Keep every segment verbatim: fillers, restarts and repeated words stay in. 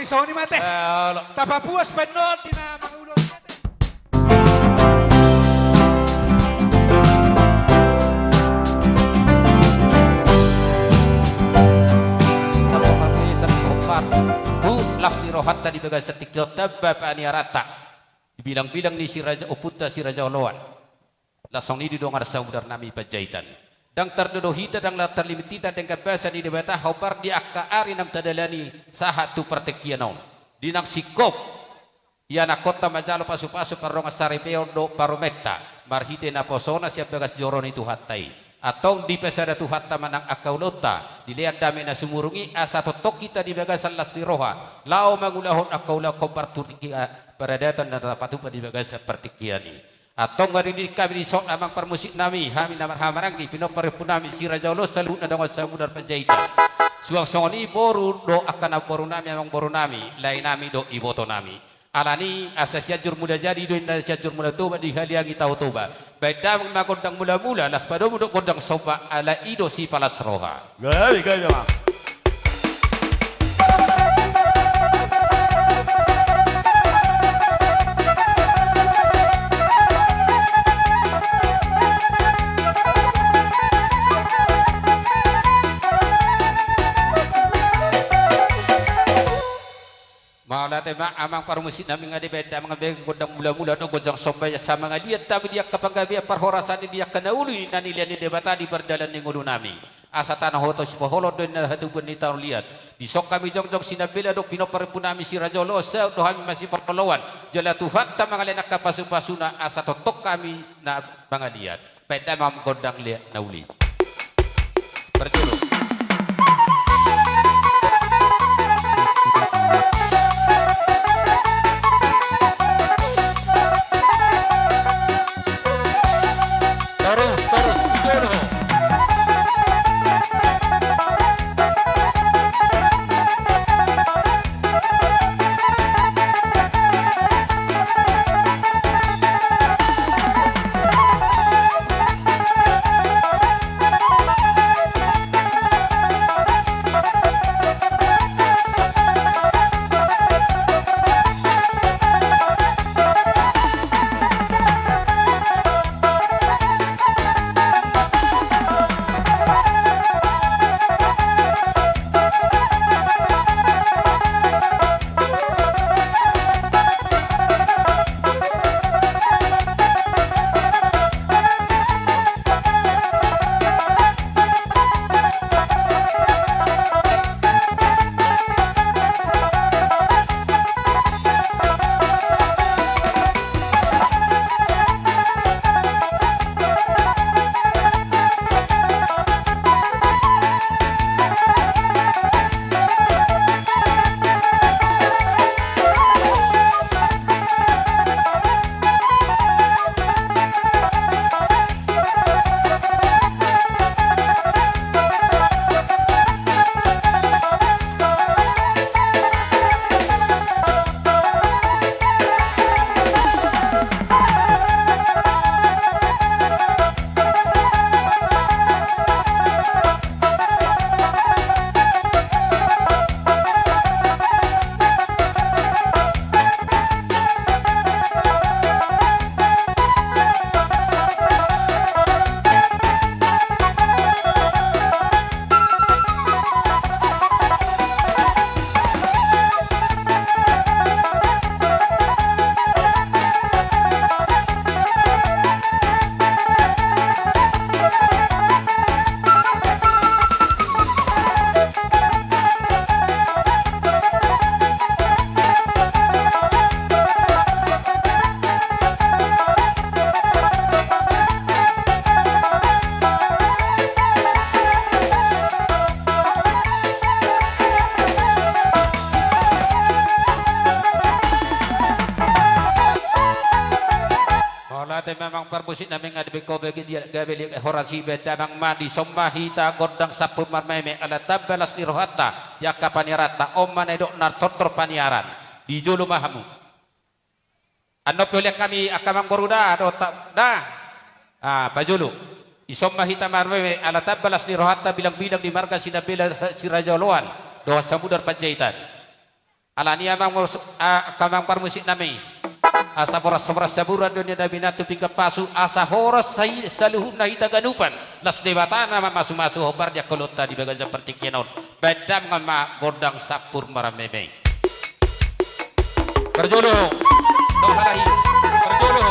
Songon i ma ate. Eh, olo. Tapapuas baen on di na mangulon. Tapapuas baen on. Tu las ni rohanta di bagasan tingki on tamba paniaranta. Di bilang-bilang ni si raja, ompunta si Raja Oloan. Las songon i di dongan samudarnami Panjaitan. Ndang tardodo hita, ndang tarlimit hita denggan basa ni Debata hombar di angka ari naung tadalani sahat tu partingkian on. Di nang singkop ianakkonta manjalo pasu-pasu pardongansaripeon dohot parumenta marhite naposona sian bagas joro ni Tuhanta i. Antong dipasada Tuhanta ma nang angka ulaonta, dilean dame na sumurung i, asa tongtong hita di bagasan las ni roha laho mangulahon angka ulaon hombar tu tingki paradaton na tapatupa di bagasan partingkian i. Antong maridi hami dison, amang parmusiknami, hami na marhahamaranggi, pinompar ni ompunami si Raja Oloan, saluhutna dongan samudar Panjaitan. Suang songon i boru dohot angka namborunami, amangborunami, laenami dohot ibotonami. Alani i, asa Sianjur Mula Jadi do inna Sianjur Mula Toba, dihaliangi Tao Toba. Baen damang ma gondang mula-mula, laos padomu dohot gondang somba, ala i do sipalas roha. Gabe, gabe, amang. Mauliate ma, amang parmusiknami, nga dibaen damang be gondang mula-mula dohot gondang somba, asa mangaliat hami di angka panggabean parhorasan i, di angka na uli na nilehon ni Debata di pardalan ni ngolunami. Asa tano hot sipaholon do inna hatubuan ni tano liat. Dison hami jongjong sinambela dohot pinompar ni ompunami si Raja Oloan, saut do hami masiparoloan. Jala Tuhanta mangalehon angka pasu-pasuna asa tongtong hami na mangaliat. Baen damang gondang liat na uli. Parjolo. Torus, torus, parjolo. Mauliate ma amang parmusiknami, nga dibaen ho be liat, gabe liat horas i. Baen damang ma, dison ma hita gondang sampulu marmeme ala tamba las ni rohanta di angka paniaranta. On ma na nidok na tortor paniaran. Di jolo ma hamu. Annon pe hulean hami angka amangboru da, dohot ta-, da. Ah, parjolo. Dison ma hita marmeme ala tamba las ni rohanta, bilang-bilang di marga Sinambela si Raja Oloan dohot samudar Panjaitan. Alani i amang mor-, a-, angka amang parmusik nami, asa boras-boras saburan do nian na binantu pinggan pasu, asa horas sai-, saluhutna hita ganupan. Las Debata na mamasu-masu hombar di angka ulaonta di bagasan partingkian on. Baen damang ma gondang sampur marmeme. Parjolo. Dong salahi. Parjolo.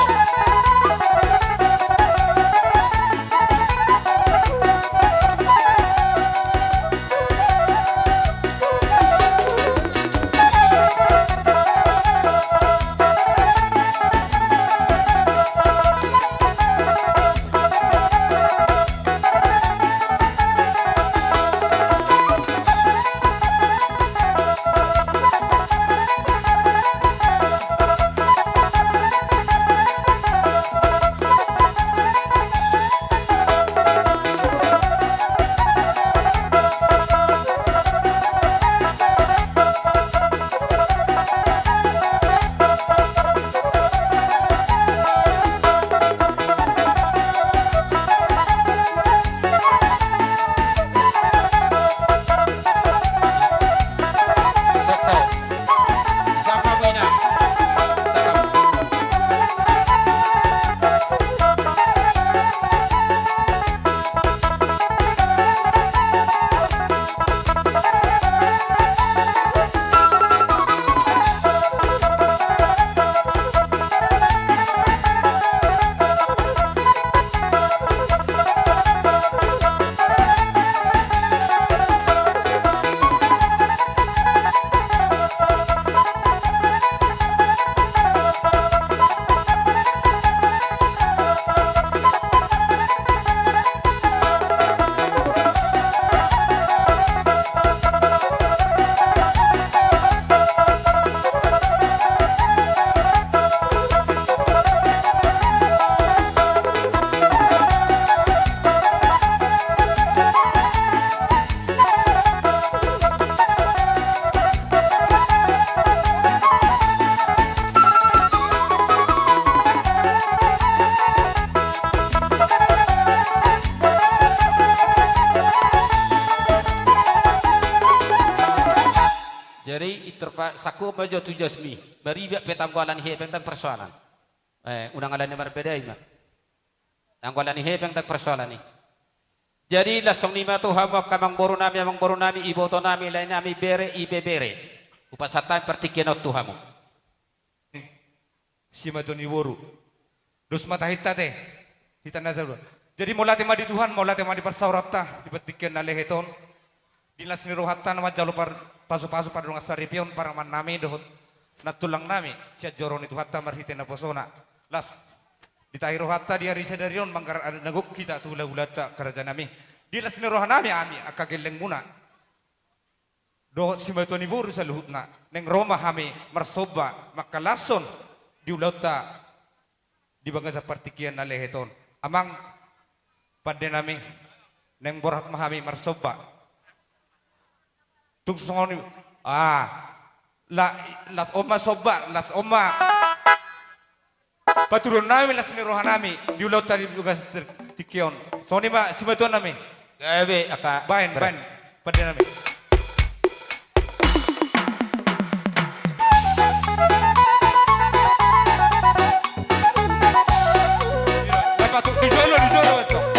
Jadi, interpa-, sangkup ma jo tu jasmi. Maribak pe tanggo alani hepeng ndang persoalan. Eh, unang alani marbeda i ma. Anggo alani hepeng ndang persoalan i. Jadi, laos songon i ma tu hamu angka amangboru nami, amangboru nami, iboto nami, lae nami, bere, ibebere. Hupasahat hami partingkian on tu hamu. Simatua ni boru. Dos ma tahi hita te. Hita na saudara. Jadi, mauliate ma di Tuhan, mauliate ma di parsaoranta, di partingkian na lehet on. Di las ni rohanta na manjalo par-, pasu-pasu pardongansaripeon parumaen nami dohot nantulang nami sian joro ni Tuhanta marhite naposona. Las di tahi rohanta di ari sadari on manggarar ari na gok hita tu hula-hulanta raja nami. Di las ni roha nami hami angka gellengmuna dohot simatua ni boru saluhutna naeng ro ma hami marsomba mangkalashon di ulaonta di bagasan partingkian na lehet on. Amang pande nami, naeng borhat ma hami marsomba. Tung songon i, ah, la-, las on ma somba, las on ma patuduhon nami las ni roha nami di ulaonta di bagasan tingki on. Songon i ma simatua nami. Gabe, angka. Baen, baen. Pande nami. Di jolo, di jolo, di jolo.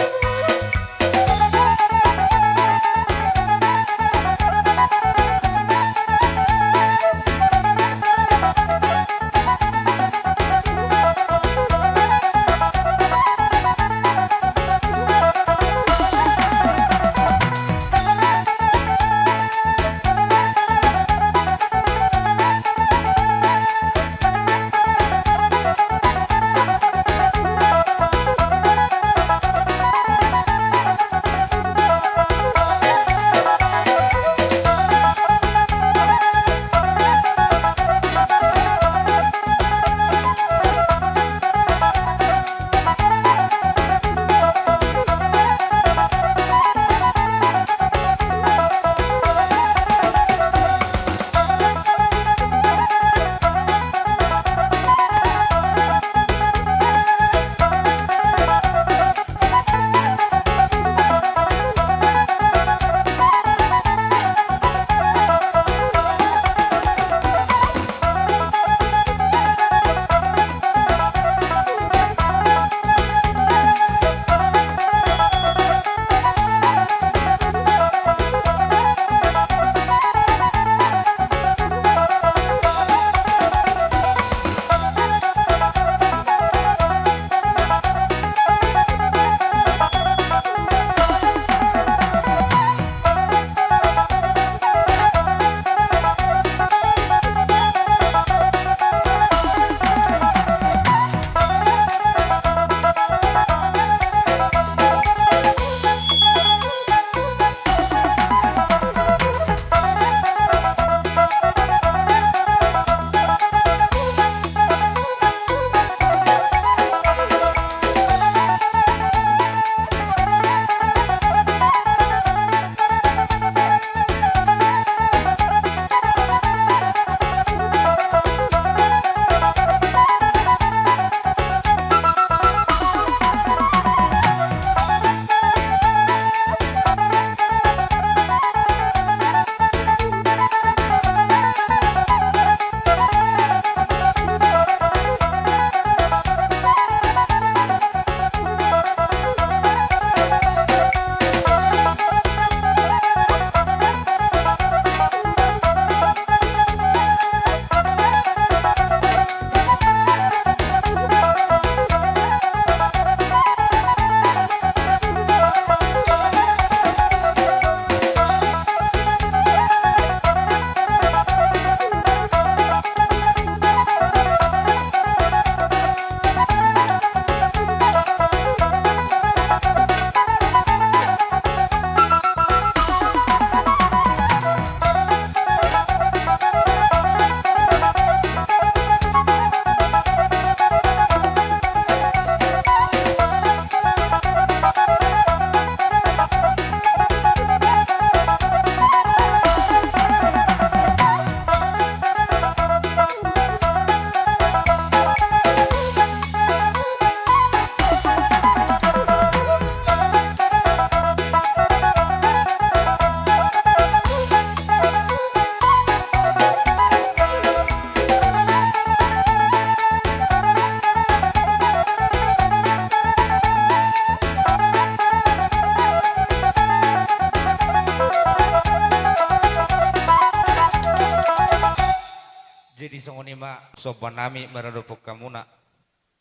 Songon i ma somba nami maradophon hamuna.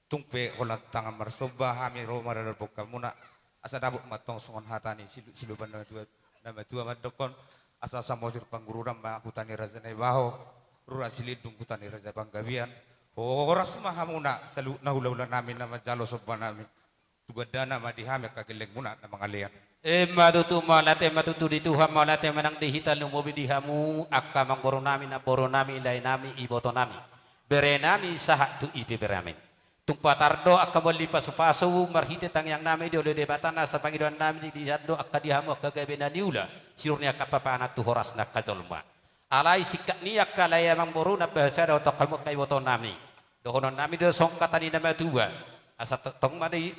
Tung pe holan tangan marsomba hami ro maradophon hamuna. Asa dapot ma tong songon hata ni silu-, silupan na matua, na matua mandokkon. Asa Samosir Panggururan ma huta ni Raja Naibaho, Rura Silindung huta ni Raja Panggabean. Horas ma hamuna saluhutna hulahula nami na manjalo somba nami. Tu gandana ma di hami angka gellengmuna na mangalean. Emma tutu, mauliate ma tutu di Tuhan, mauliate ma nang di hita, lumobi di hamu angka amangboru nami, namboru nami, lae nami, iboto nami, bere nami sahat tu ibebere nami. Tung patar do angka moli pasupasu marhite tangiang nami dioloi Debata nasa pangidoan nami, dihat do angka di hamu angka gabe na niula, sidur ni angka papanan tu horas ni angka jolma. Alai singkat ni angka lae amangboru na bahasa dohot hamu angka iboto nami. Dohonon nami do songon hata ni na matua. Asa to-, tong ma di,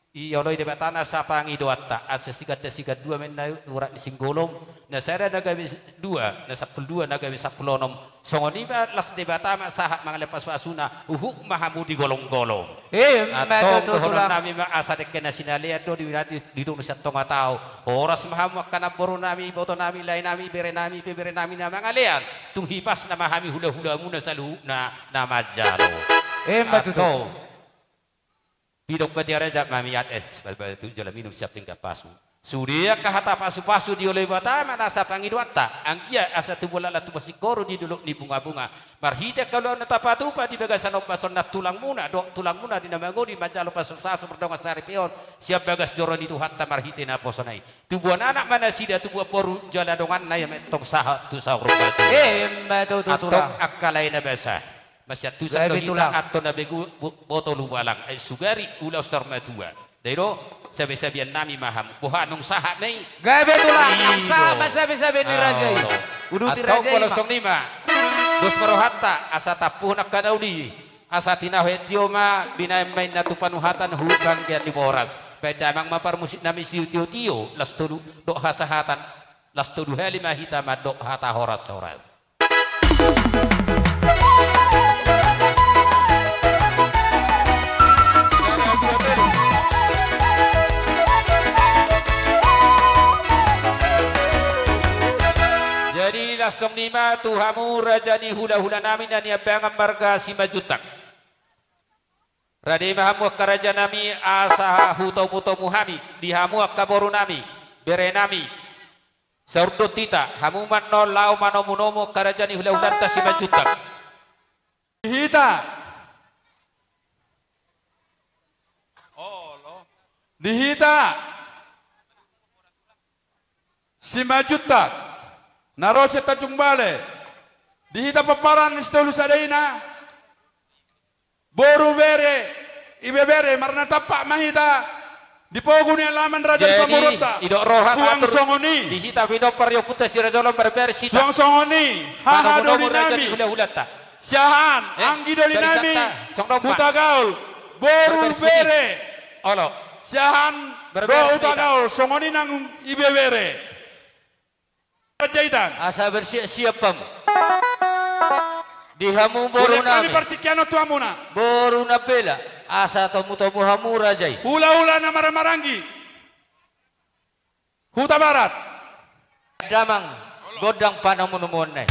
dioloi Debata nasa pangidoanta, asa siganda sigandua ma ninna urat ni Singgolom, na sada na gabe dua, na sampulu dua na gabe sampulu onom. Songon i ma las Debata ma sahat mangalehon pasupasuna, huhut ma hamu di golom-golom. Emma tutu, Tulang. Antong dohonon nami ma asa dengke na sinalean do di, di, di dolok sian tonga tao. Horas ma hamu angka namboru nami, iboto nami, lae nami, bere nami, ibebere nami na mangalean. Tung hipasna ma hami hulahulamuna saluhutna na manjalo. Emma tutu. Antong. Didok bati raja ma miat es, batu jala minum siap pinggan pasu. Sude angka hata pasupasu dioloi Debata ma nasa pangidoanta, anggiat asa tubu laklak tubu singkoru di dolok ni bungabunga. Marhite angka ulaon na tapatupa di bagasan ombas on nang tulangmuna, dohot tulangmuna di na mangoli manjalo pasupasu mardongan saripeon, sian bagas joro ni Tuhanta marhite naposona i. Tubuan anak ma nasida, tubuan boru jala donganna i ma antong sahat tu saur matua. Emma tutu, Tulang. Antong angka lae na basa. Masiantusan do hita, Tulang. Antong na begu bo-, boto lubalang, ai sugari ulaon saur matua. Dai do, sabe-sabean nami ma hamu. Boha, nunga sahat ma i? Gabe, Tulang. I do. Nunga sahat ma sabe-sabe ni raja i. Olo. Uduti raja i ma. Antong molo songon i ma. Dos ma rohanta, asa tampuhon angka na uli. Asa tinahu tio ma, binahen ma inna tu panuhatan, huhut banggean ni boras. Bahen damang ma parmusik nami sitio-tio, las tolu dohot hasahatan, las tolu hali ma hita mandok hata horas-horas. Jadi las songon i ma tu hamu raja ni hulahula nami na niambangan marga Simanjuntak. Rade ma hamu angka raja nami asa hutomu-tomu hami, di hamu angka boru nami, bere nami. Saur do hita, hamu ma annon laho manomu-nomu angka raja ni hulahulanta Simanjuntak. Di hita. Olo. Di hita. Simanjuntak. Na ro sian Tanjung Balai. Di hita pomparan ni Sitolu Sada Ina. Boru, bere, ibebere, marnatampak ma hita di pogu ni alaman raja ni pamoruonta. Jadi, idok roha suang songon i. Di hita pinompar ni ompunta si Raja Olo Marbaris hita. Suang songon i, haha doli nami. Raja ni hulahulanta. Siahaan, eh, anggi doli nami. Barisanta, songon i ma. Hutagaol, boru, bere. Olo. Siahaan, do hutagaol, songon i nang ibebere. Panjaitan. Asa bersiap-siap hamu. Di hamu boru nami. Partingkian on tu hamuna. Boru Nambela. Asa tomu-tomu hamu raja i. Hulahula na marhahamaranggi. Hutabarat. Damang gondang panomu-nomuonna i.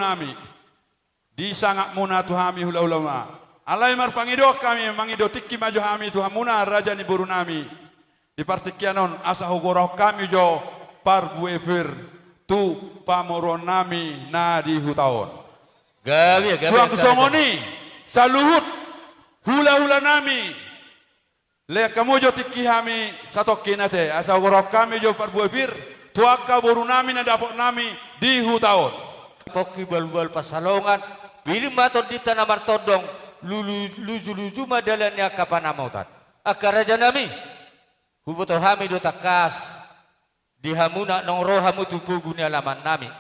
nami, di sangapmuna tu hami hulahulana. Alai marpangidoan hami, mangido tingki ma jo hami tu hamuna raja ni borunami. Di partingkian on asa hugorahon hami jo parbue pir tu pamoruonnami na di huta on. Gabe, gabe, suang gabe, songon i saluhut hulahulanami. Lean hamu jo tingki hami satongkin ate, asa hugorahon hami jo parbue pir tu angka borunami na dapotnami di huta on. Pongki balubalu pansalongan, biring ma tondinta na martondong, lulu-, lujuluju ma dalan ni angka panamotan. Angka rajanami, huboto hami do tangkas di hamuna naung ro hamu tu pogu ni alamatnami.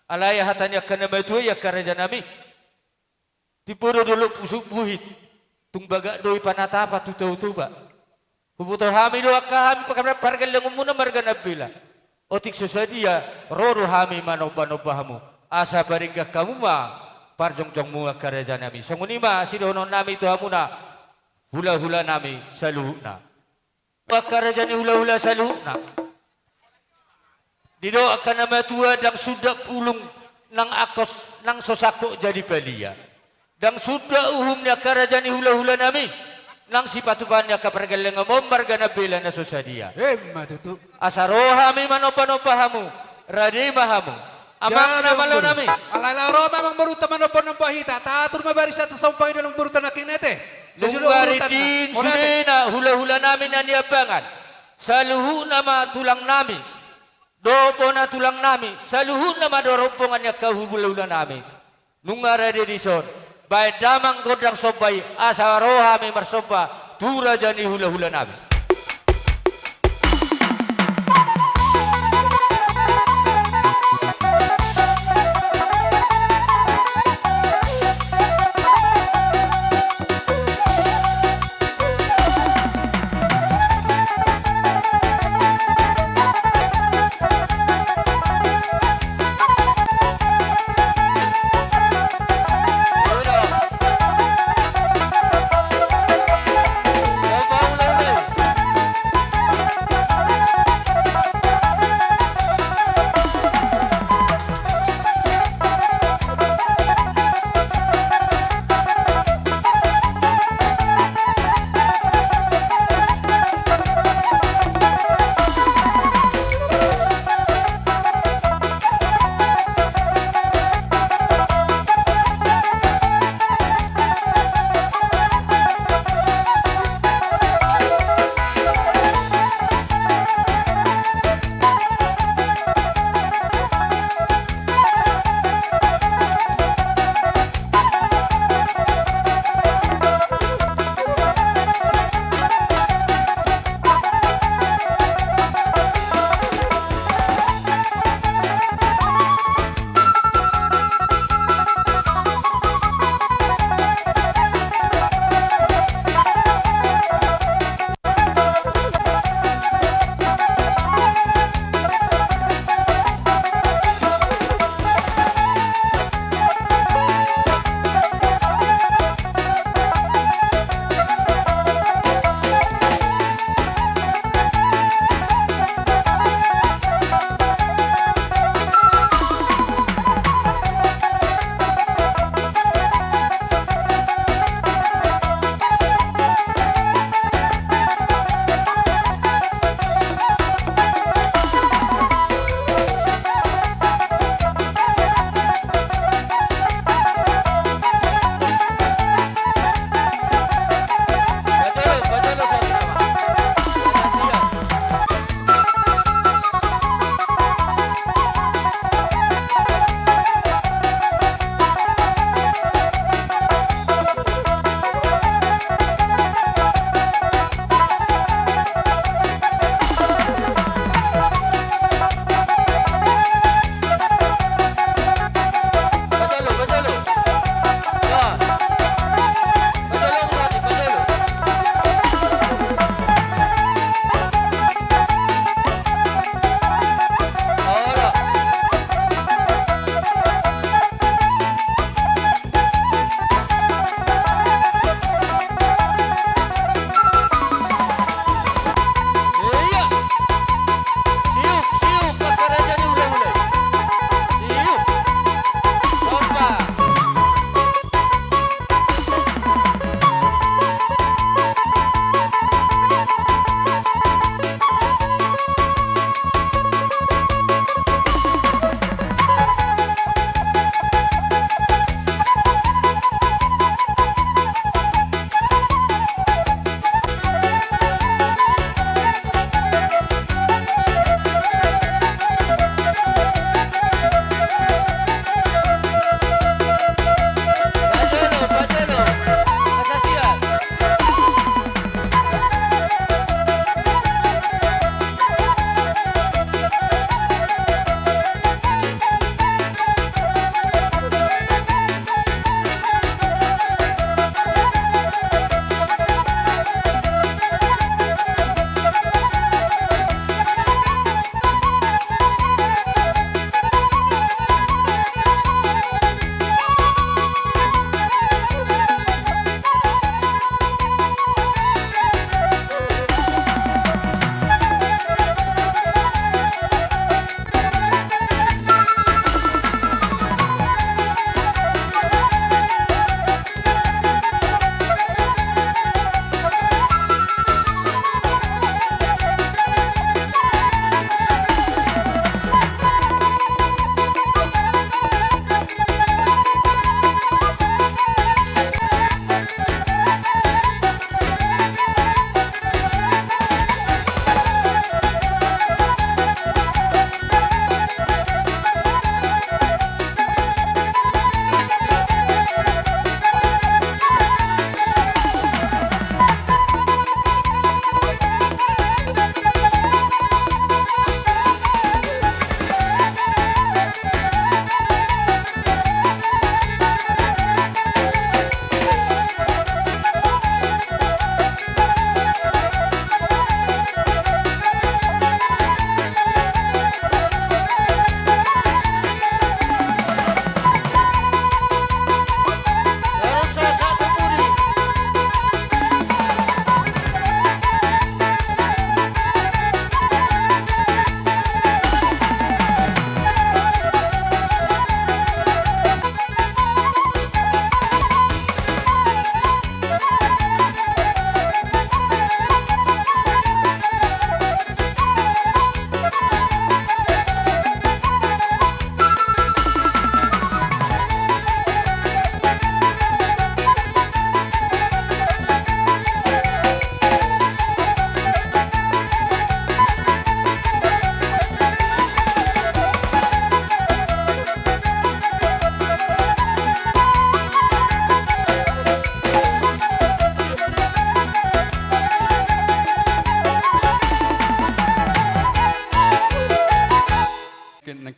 Alai hata ni angka na matua i, angka rajanami, timbo do dolok pusuk buhit, tung bagak do i panatapan tu Tao Toba. Huboto hami do angka hami pangkapra pargellengmuna marga Nambela. Otik so sadia, ro do hami manombanomba hamu, asa padenggan hamu ma parjongjongmu angka rajanami. Songon i ma sidohononnami tu hamuna hulahulanami saluhutna. Angka raja ni hulahula saluhutna. Didok angka na matua, ndang sundat pulung nang angkos, nang so sangkot jadi palia. Ndang sundat uhum ni angka raja ni hulahulanami, nang sipatupaon ni angka pargellengmuna marga Nambela na so sadia. Emma tutu. Asa ro hami manombanomba hamu, rade ma hamu. Amang na malonami. Alai laho ro ma amang borunta manombanomba hita, tatur ma barisan tu somba i dalam borunta nangkin ate. Nunga rinding sudena hulahulanami na niambangan. Saluhutna ma tulangnami dohot bona tulangnami, saluhutna ma do rombongan ni angka hulahulanami. Nunga rade dison, baen damang gondang somba i, asa ro hami marsomba tu raja ni hulahulanami.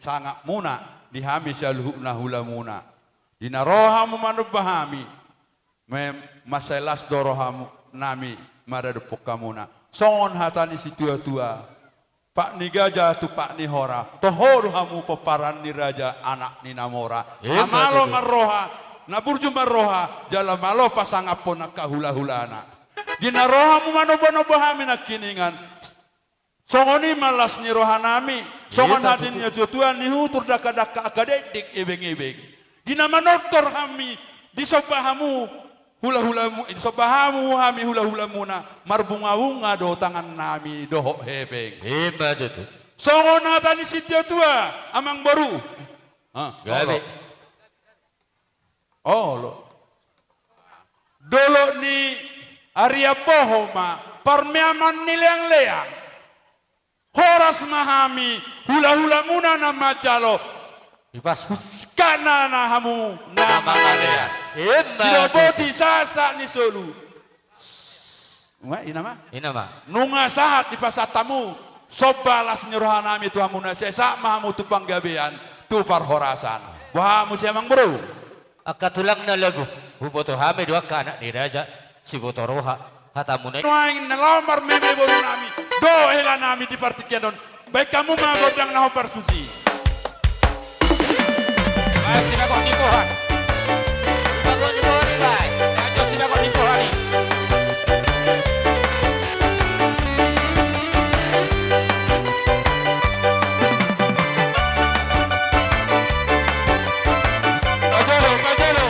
tanganmuna di hami saluhutna hulamuna. Di na ro hamu manomba hami, me-, mansai las do rohanami maradophon hamuna. Songon hata ni situatua, pat ni gaja tu pat ni hora, toho do hamu pomparan ni raja, anak ni na mora. Ima tutu. Amalo marroha, na burju marroha, jala malo pasangaphon angka hulahulana. Di na ro hamu manombanomba hami nangkiningan, songon i ma las ni rohanami, songon hata ni situatua, nihutur dakdakka angka dekdek, ebeng-ebeng. Di na manortor hami, disomba hamu hulahulamu, disomba hamu hami hulahulamuna, marbungabunga do tangannami dohot hepeng. Ima tutu. Songon hata ni situatua, amangboru. Ah, gabe. Olo. Olo. Dolok ni arian boho ma parmeaman ni leangleang. Horas ma hami hulahulamuna na manjalo. Ipas. Sikatna na hamu na mangalean. Ima tutu. Sidoboti sahat ni solu. Ima, ina ma? Ina ma. Nunga sahat dipasahat hamu somba las ni rohanami tu hamuna, sai sahat ma hamu tu panggabean, tu parhorasan. Boha muse, amangboru? Angka tulang na lagu, huboto hami do angka anak ni raja, siboto roha hatamuna i. Nuaeng na laho marmeme borunami dohot helanami di partingkian on. Baen hamu ma gondang na hombar susi. Baen sibagot ni pohan. Sibagot ni pohan i, baen. Baen jo sibagot ni pohan i. Pajolo, pajolo.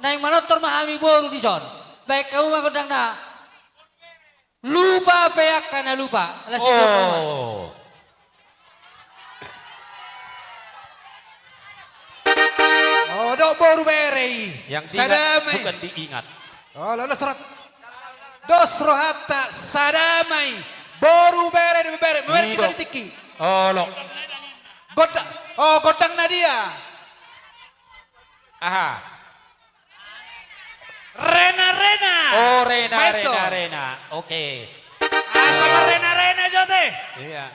Naeng manortor ma hami boru dison. Baen hamu ma gondangna. Lupa pe angka na lupa. Las i. Oh. Oh, dok boru bere i. Yang diingat bukan diingat. Oh, lolos rot. Dos rohanta, sada ma i. Boru bere, di bere. Bere kita di tingki. Oh, lo. Gondang, oh, gondang na dia. Aha. Rena, Rena. Oh, Rena, Rena, Rena. Oke. Asa ma Rena, Rena jo te. Iya.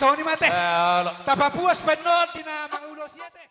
Soni mate. Eh, olo. Tapapuas pe non di na mangulahon i ate.